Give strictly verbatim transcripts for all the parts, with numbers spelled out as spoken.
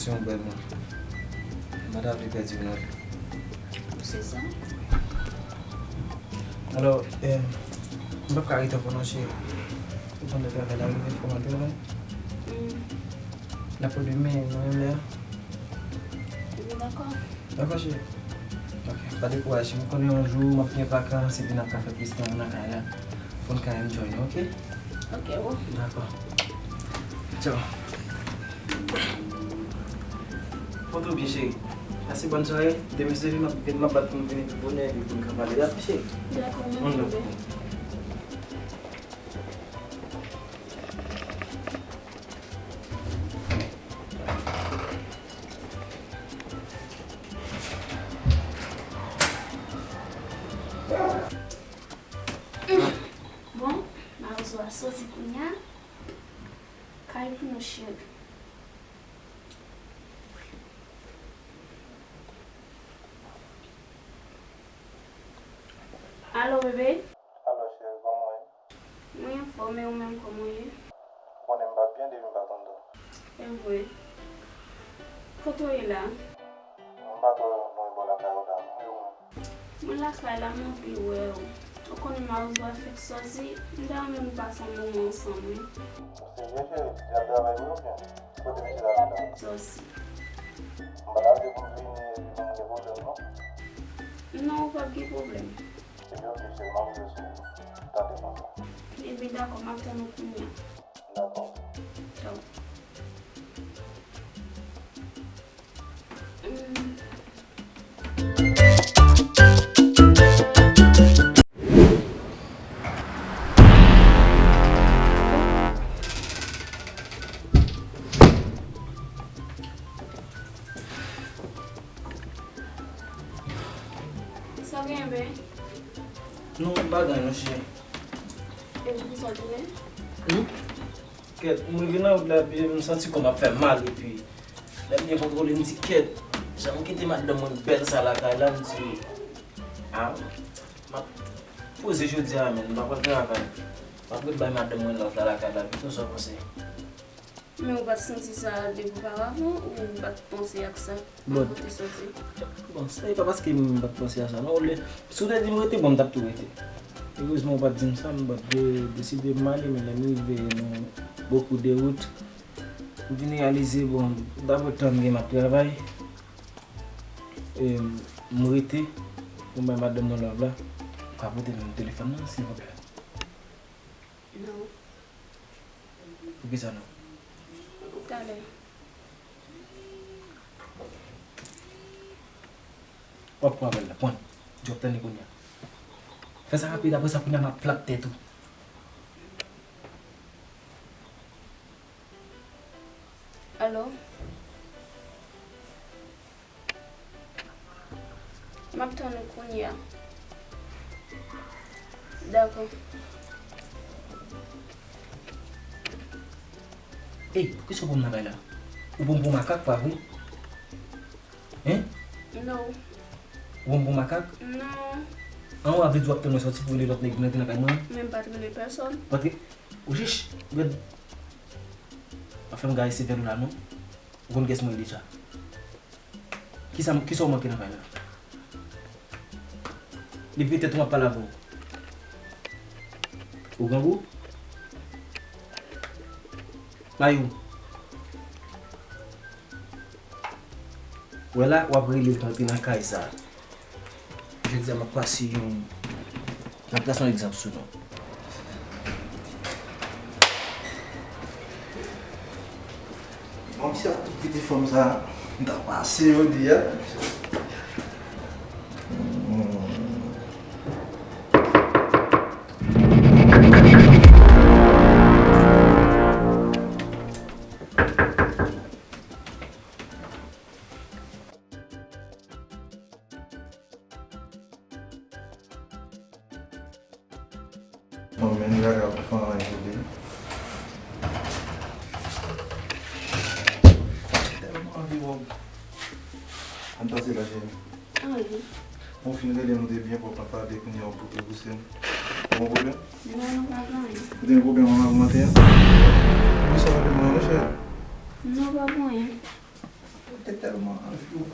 Se yon bèl moun. M pa ta vle pèdi w non. Ou se sa? Alò, eh, m p ap ka rete ankò non, cheri. Ou konn lè travay la rive, fò m al travay. Hmm. N ap wè demen, nan menm lè a. Wi, dakò. Dakò, cheri. Ok, pa dekouraje. M konnen yon jou m ap gen vakans, epi n ap ka fè plis tan nan kay la. Pou n ka enjoy nou, ok? Ok, bro. Dakò. Tchaw. Fè w tou byen, cheri. Pase bòn sware. Demen si Dye vle, m ap vin, m ap bat pou m vini pi bonè, epi pou n ka pale. Dakò, cheri? Dakò, mèsi, bebe. Bon, Mawozo a soti kounye a. Kay pou nou, cheri. Alo, bebe? Alo, cheri, kòman w ye? Mwen anfòm, e ou menm, kòman w ye? Ou konnen m pa byen depi m pa tande w. Se vre. Kote w ye la? M pa twò lwen bò lakay ou la, non, e ou menm? Mwen lakay la, m anvi wè w. Ou konnen Mawozo a fèk sòzi, m ta renmen nou pase yon moman ansanm, wi. Ou serye, cheri? Li ap travay vre oubyen? Kote misye la menm la? Sòzi. M pa ta vle pou m vini epi pou m gen pwoblèm, non. Non, ou p ap gen pwoblèm. Ebyen, ok, cheri, m ap vini sou ou. Tande konsa. Ebyen, dakò, m ap tann ou kounye a. Dakò. Tchaw. Sa w genyen, bebe? Non, m pa gen anyen non, cheri. E poukisa w tounen? Hmm? Kèt, m rive nan wout la, epi m santi kò m ap fè m mal, epi lè m byen kontwole, m di, "Kèt, jan m kite madanm mwen bèl sa lakay la," m di, "A, m ap poze jodi a, men m pa pral travay. M ap ret bay madanm mwen love la lakay la, pito sa w panse?" Men ou pa t santi sa depi oparavan, ou pa t panse ak sa? Bon. Kote soti? Bon, se pa paske m pa t panse a sa, non. Olye, si w te di m rete, bon, m t ap tou rete. Erezman, ou pa t di m sa, m pa t vle deside m ale, men lè m rive nan bò kou de wout, m vin reyalize, bon, daprè tan m gen m ap travay, e, m rete, pou m bay madanm nan love la, ou ka pote menm telefòn nan, silvouplè? Non. Poukisa non? Talè. W ap pran apèl la, pran l. Di w ap tann li kounye a. Fè sa rapid, apre sa kounye a m ap plat tèt ou. Alo? M ap tann ou kounye a. Dakò. Ey, poukisa w pran m nan kay la? Ou pran m pou makak, pa vre? Hein? Non. Ou pran m pou makak? Non. An, w ap vle di w ap tann mwen sòti pou rele lòt nèg vin rantre nan kay mwen an? Men m pa t rele pèsòn. Ou pa t re-, ou chich, gad. Pa fè m gaye sevèl ou la, non. Ou konn kiyès mwen ye deja. Kisa, kisa w manke nan kay la? Leve tèt ou, m ap pale avè w. Ou grangou? Mayou. Wè la, w ap rele l rantre nan kay sa. Jodi a, m ap pase yon, m ap trase yon egzanp sou nou. Bon, misye ap tout kite fanm sa, m ta pase jodi a. Bon, men, li pa ka fè anyen pou li. Tèlman anvi wè w. Ann pase la, cheri. Anvi. Bon, fin rele nou te byen pwòp, ann pale kounye a, w pote pouse m. Bon pwoblèm? Non, non, pa gen anyen. Ou te gen pwoblèm anvan pou maten an? Poukisa w pa di m anyen, cheri? Non, pa gen anyen. Te tèlman anvi w.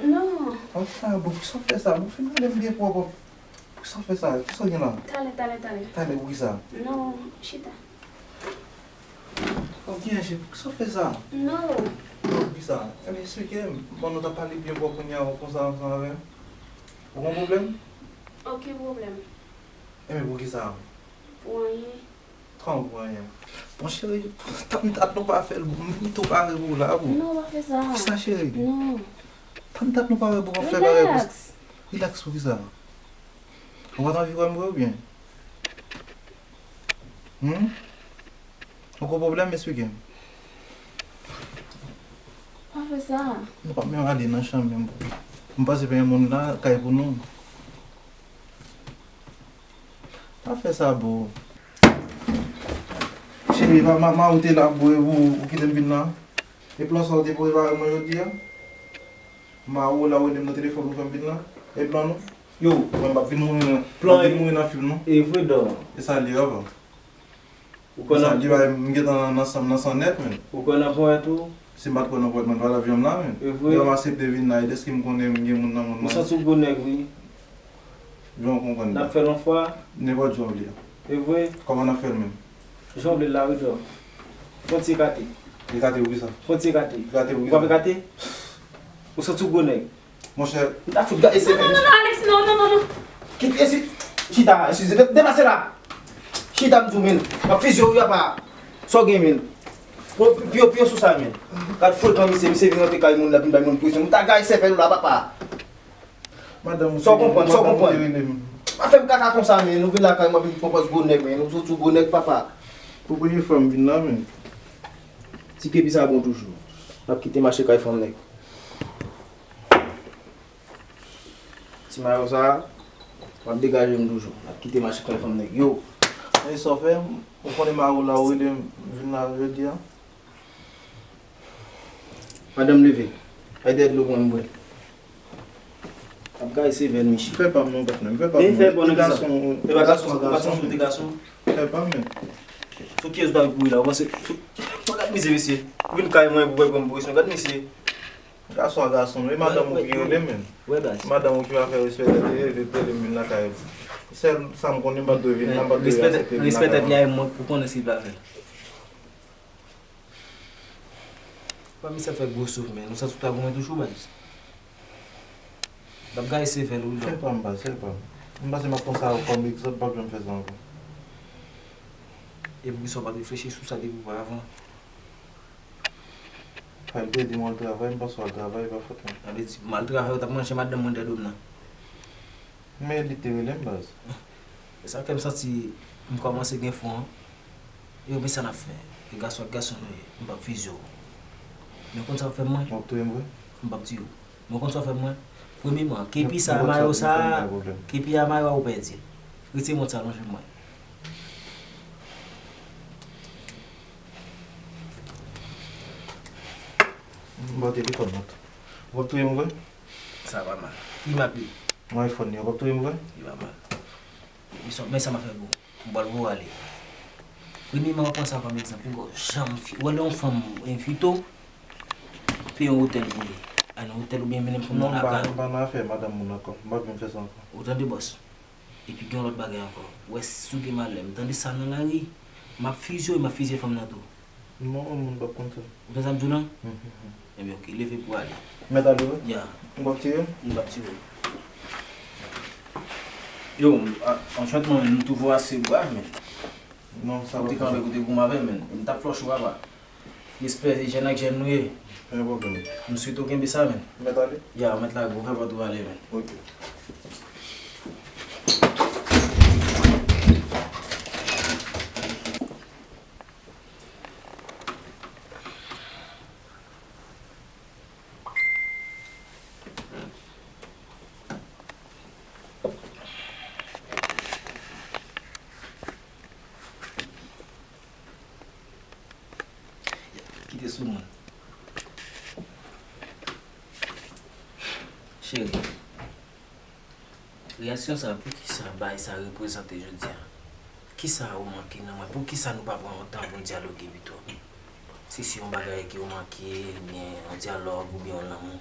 Non. An sa, bon, poukisa w fè sa? Bon, fin rale m byen pwòp. Poukisa w fè sa? Kisa w gen la? Talè, talè, talè. Talè, poukisa? Non, chita. Ou gen anje, poukisa w fè sa? Non. Non, poukisa? Ebyen, eksplike m. Bon, nou t ap pale byen pwòp kounye a, ou konsa ansanm avè m. Ou gon pwoblèm? Okenn pwoblèm. Ebyen, poukisa? Pou anyen. Kòman pou anyen? Bon, cheri, tann dat nou pa fè l, bon, m vin tou pare pou w la, boo. Non, pa fè sa. Poukisa, cheri? Non. Tann dat nou pa fè, boo, w ap fè bagay konsa. Relax. Relax poukisa? Ou pa t anvi wè m vre oubyen? Hmm? Ou gon pwoblèm, eksplike m. Pa fè sa. Nou p ap menm ale nan chanm menm, boo. M panse pa gen moun la, kay pou nou. Pa fè sa, boo. Cheri, ma, ma, ma ou te la, boo, epi ou, ou kite m vin la. E plan sa ou te prepare mwen jodi a? Ma ou la ou rele m nan telefòn ou fè m vin la. E plan nou? Yo. Mwen m p ap vin mouri nan, m p ap vin mouri nan fim non. E vre, dò. E sa l ye, papa? Ou kwè nan, sa di bay m gentan nan, nan san, nan san nèt, men. Ou kwè nan ponyèt ou? Si m pa t kwè nan ponyèt, mwen pa t ap janm la, men. E vre? Depi m aksepte vin la, e dèske m konnen m gen moun nan mond mwen. Ou santi w gwo nèg, wi. Jan w konprann. N ap fè l yon fwa. Nenpòt jan w vle. E vre? Kòman n ap fè l menm? Jan w vle l la, wi, dò. Fon ti ekate. Ekate poukisa? Fon ti ekate. Ekate poukisa? Ou p ap ekate? Ou santi w gwo nèg? Monchè. M ta fout gade se. Non, non, non, non, Alex, non, non, non, non. Kite isi. Chita, eskize, de-, deplase la. Chita, m di w, men. M ap fizye w, papa. Sa w gen, men? Pran piyo, piyo sou sa, men. Gad frekan misye, misye vin rantre kay moun la, vin bay moun presyon. M ta gaye sèvèl ou la, papa. Madanm ou. Sa w konprann, sa w konprann. Pa fè m kaka konsa, men. Ou vin lakay mwen, vin pran pòz gwo nèg, men. Ou santi w gwo nèg, papa. Pou premye fwa m vin la, men. Ti kepi sa bon toujou. M ap kite mache kay fanm nèg. Ti mayo sa, w ap degaje m toujou. N ap kite mache kay fanm nèg yo. E sa w fè, ou konnen mayo la, ou rele m vin la jodi a? Madanm leve. Bay dèyè dlo pou mwen m bwè. Ap gaye sevèl, Michi. Fè pa m non, patnè m. Fè pa m non. Fè pa non, gason, e pa gason, gason, gason, se gason. Fè pa m, men. Sou kiyès w ta kouri la? Ou panse, sou, gad mizè, mesye. Ou vin kay mwen pou pran m presyon. Gad mizè. Gason a gason, e madanm ou ki rele m, men. Wè, baz. Madanm ou ki pa fè respè tèt li, rele, rele m vin lakay ou. Sèl sa m konnen, m pa t dwe vin la, m pa t dwe aksepte vin lakay ou. Respè tèt li a, mwen pou konnen si l pa fè. Pami sa fè gwo souf, men. Ou santi w ta goumen toujou, baz. L ap gaye sevèl ou, dò. Fè pa m, baz, fè pa m. M panse m ap pran sa kòm egzanp, m p ap janm fè sa ankò. E poukisa w pa t reflechi sou sa depi oparavan? Frè m te di m al travay, m panse w al travay, e pa fòt mwen. Sa vle di, m al travay, ou t ap manje madanm mwen dèyè do m nan. Men li te rele m, baz. E sa fè m santi m kòmanse gen fon an. Yo, men sa n ap fè. E gason ak gason nou ye. M p ap fizye w. Men w konn sa w ap fè mwen? W ap touye m vre? M p ap touye w. Men w konn sa w ap fè mwen? Premyeman, kepi sa a, mayo sa a, kepi a, mayo a, ou pèdi l. Retire mont sa, lonje mwen. M ba w telefòn nan. W ap touye m vre? Sa pa mal. Ki mak li? Yon iPhone li, w ap touye m vre? Li pa mal. Men sa, men sa m ap fè pou ou. M pral voye w ale. Premyeman, w pran sa kòm egzanp. Pinga w janm fi-, w wè lè yon fanm enfite w, peye yon otèl pou li. Al nan otèl oubyen mennen fanm nan lakay ou. Non, m pa, m pa nan afè madanm moun ankò. M p ap janm fè sa ankò. Ou tande, bòs? Epi gen yon lòt bagay ankò. Ou wè, si w gen malè, m tande sa nan lari, m ap fizye w, m ap fizye fanm nan tou. Non, moun p ap konn sa. Ou tande sa m di w lan? Mhm. Ebyen, oke, leve pou w ale. Mèt ale, wi? Ya. M p ap tire w? M p ap tire w. Yo, a, franchman, nou twouve w ase brav, men. Non, sa pa kote kote goumen avè m, men. M t ap flòch ou, papa. Respè, se jèn ak jèn nou ye. Pa gen pwoblèm. M swete w kenbe sa, men. Mèt ale? Ya, mèt lage, ouvè pòt ou ale, men. Oke. Kite sou mwen. Cheri. Reyaksyon sa, poukisa bagay sa reprezante jodi a? Kisa ou manke nan mwen? Poukisa nou pa pran yon tan pou n dyaloge pito? Si se yon bagay ke w manke, oubyen yon dyalòg, oubyen yon lanmou,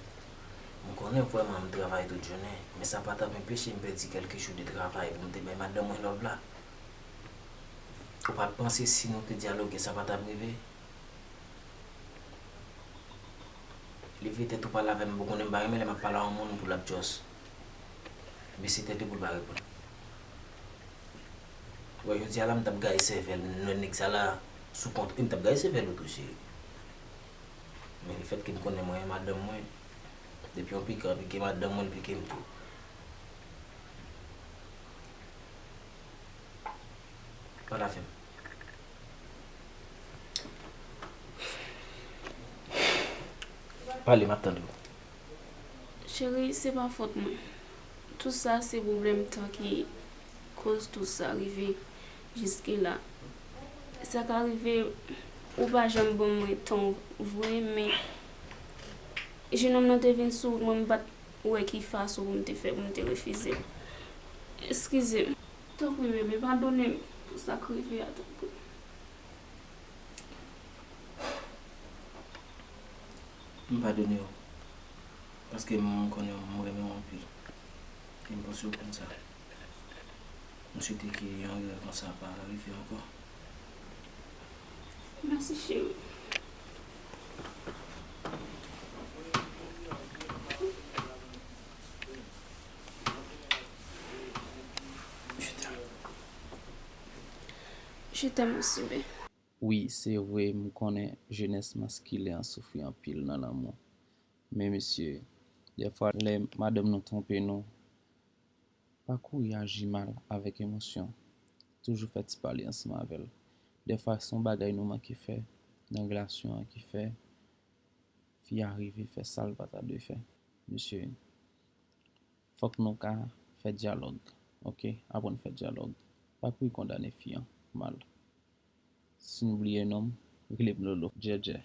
m konnen vrèman m travay tout jounen, men sa pa t ap enpeche m pèdi kèlke jou de travay pou m te bay madanm mwen love la. Ou pa t panse si nou te dyaloge, sa pa t ap rive? Leve tèt ou pale avè m, ou konnen m pa renmen lè m ap pale a yon moun pou l ap just bese tèt li pou l pa reponn. Wè, jodi a la, m t ap gaye sèvèl, m wè nèg sa la sou kont, m t ap gaye sèvèl ou tou, cheri. Men lefètke m konnen mwen, madanm mwen, depi yon pikan pike madanm mwen, l pike m tou. Pale avè m. Pale, m ap tande w. Cheri, se pa fòt mwen. Tout sa se pwoblèm tan ki koz tout sa rive jiske la. Sa ka rive ou pa janm ban mwen tan vre, men jenòm nan te vin sou wout mwen, m pa t wè ki fason pou m te fè pou m te refize l. Eskize m. Tanpri, bebe, padone m pou sa k rive a, tanpri. M padone w, paske m konnen m renmen w anpil. E m panse w konn sa. M swete ke yon erè konsa pa rive ankò. Mèsi, cheri. Je t'aime. Je t'aime aussi, bebe. Wi, se vre, m konnen jenès maskilen an soufri anpil nan lanmou. Men mesye, dèfwa lè madanm nou twonpe nou, pa kouri aji mal avèk emosyon. Toujou fè ti pale ansanm avè l. Dèfwa se yon bagay nou manke fè nan relasyon an ki fè fi a rive fè sa l pa ta dwe fè. Mesye, fòk nou ka fè dyalòg, oke? Aprann fè dyalòg. Pa kouri kondane fi an mal. Si n bliye non m, rele m Lolo. Djèdjè.